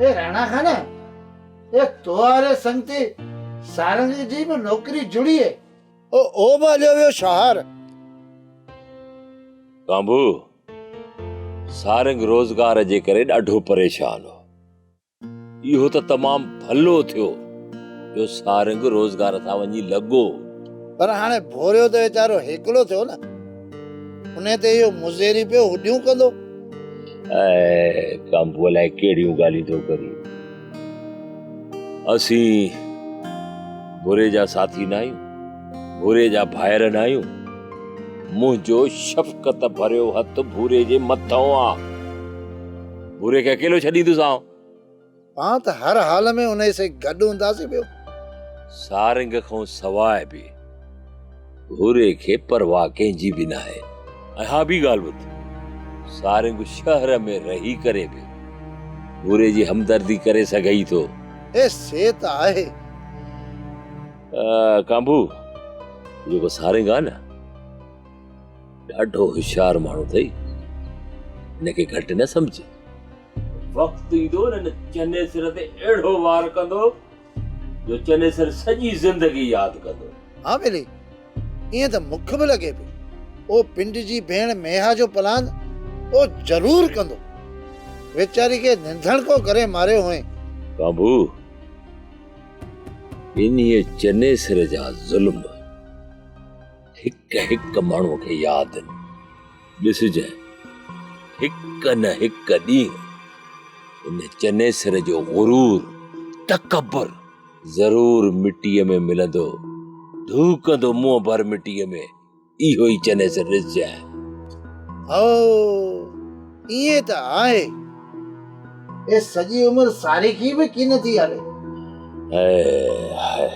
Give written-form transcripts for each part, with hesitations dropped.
اي راڻا خان، اي تو واري سنگتي سارنگ جي به نوڪري جڙي. او او به هليو ويو شهر. ڪانڀو، سارنگ روزگار جي ڪري ڏاڍو پريشان هو. اهو ته تمام ڀلو ٿيو جو سارنگ روزگار سان وڃي لڳو. پر هاڻي ڀوريو ته ويچارو هيڪلو ٿيو نه. انهي تي اهو مزيري پيو هڏيون ڪندو. اي ڪانڀو الائي ڪهڙيون ڳالهيون ٿو ڪرين. اسين ڀوري جا ساٿي ناهيون، ڀوري جا ڀائر ناهيون. منهنجو شفقت ڀريو هٿ ڀوري جي مٿئون آ. ڀوري کي اڪيلو ڇڏيندوسانء. پاڻ ته هر حال ۾ انهيء سين گڏ هونداسين ٻيو. سارنگ کان سواء به ڀوري کي پرواهه ڪنهن جي به ناهي. ۽ ها ٻي ڳالهه ٻڌ، سارنگ شهر ۾ رهي ڪري به ڀوري جي همدردي ڪري سگهئي ٿو. اي سي ته آهي. ڪانڀو، جيڪو سارنگ آهي نه، ڏاڍو هوشيار ماڻهو اٿئي، هن کي گهٽ نه سمجهه. وقت ايندو نه هن چنيسر تي اهڙو وار ڪندو جو چنيسر سڄي زندگي ياد ڪندو. ها ٻيلي، ائين ته مک به لڳي پيو. او پنڊ جي ڀيڻ ميها جو پلاند او ضرور ڪندو. ويچاري کي نڌڻڪو ڪري ماريو هئين. ڪانڀو، انهيء چنيسر جا ظلم هڪ هڪ ماڻهوء کي ياد آهن. ڏسجانء، هڪ نه هڪ ڏينهن ان چنيسر جو غرور، تڪبر ضرور مٽيء ۾ ملندو. ڌوڪندو منهن ڀر مٽيء ۾ اهو ئي چنيسر ڏسجانء. هائو، ائين ته آهي. اي سڄي عمر ساريکي به ڪين ٿي هلي. High high.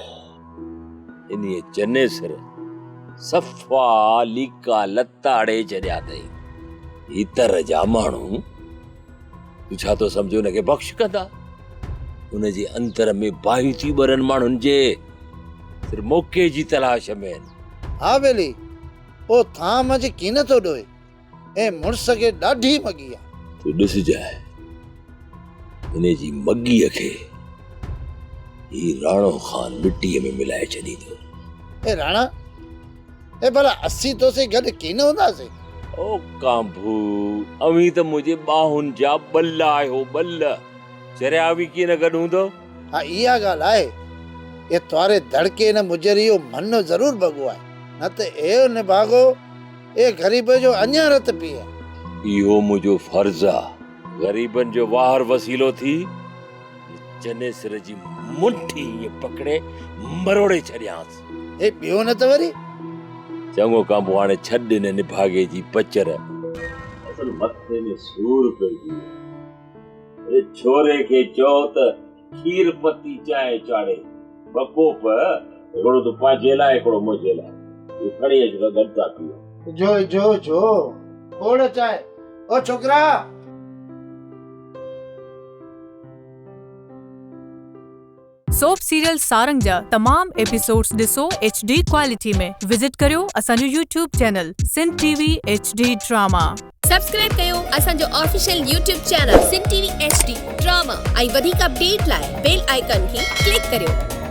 انهيء چنيسر صفا ليڪا لتاڙي ڇڏيا اٿئي. هي تر جا ماڻهو، تون ڇا ٿو سمجهين ان کي بخش ڪندا؟ ان جي اندر ۾ باهيون ٿي ٻرن ماڻهن جي، صرف موقعي جي تلاش ۾ آهن. ها ٻيلي، او ٿانء منجهه ڪين ٿو ڏوهي. ۽ مڙس کي ڏاڍي مڳي آ. تون ڏسجانء هن جي مڳيء کي هي راڻو خان مٽيء ۾ ملائي ڇڏيندو. اي راڻا، اي ڀلا اسين توسين گڏ ڪين هونداسين؟ او ڪانڀو، اوهين ته منهنجي ٻانهن جا ٻل آهيو، ٻل. چريا اوهين ڪيئن نه گڏ هوندؤ؟ ها اها ڳالهه آهي. اي تواري دڙڪي هن مجري جو منو ضرور ڀڳو آهي، نه ته اهو نڀاڳو اي غريب جو اڃا رت پيئي. اهو منهنجو فرض آ. غريبن جو واهر وسيلو ٿي چنيسر جي منٺي ائين پڪڙي مروڙي ڇڏيانس. هي ٻيو نه ته وري. چڱو ڪانڀو هاڻي ڇڏ هن نڀاڳي جي پچر. اصل مٿي ۾ سور پئجي ويو. اڙي ڇوري کي چئو ته کير پتي چانهه چاڙهي ٻه ڪوپ، هڪڙو تون پنهنجي لاء هڪڙو منهنجي لاء. اهو کڻي اچ ته گڏ ٿا پيئون. جو جو جو کوڙ چانهه. او ڇوڪرا! سوپ سيريل سارنگ جا تمام ايپيسوڊز ڏسو ايڇ ڊي ڪوالٽي ۾ وزٽ ڪريو اسان جو YouTube channel Sindh T V H D drama. Subscribe ڪيو اسان جو official YouTube channel Sindh T V H D drama ۽ وڌيڪ اپڊيٽ لاء بيل آئيڪان کي ڪلڪ ڪريو.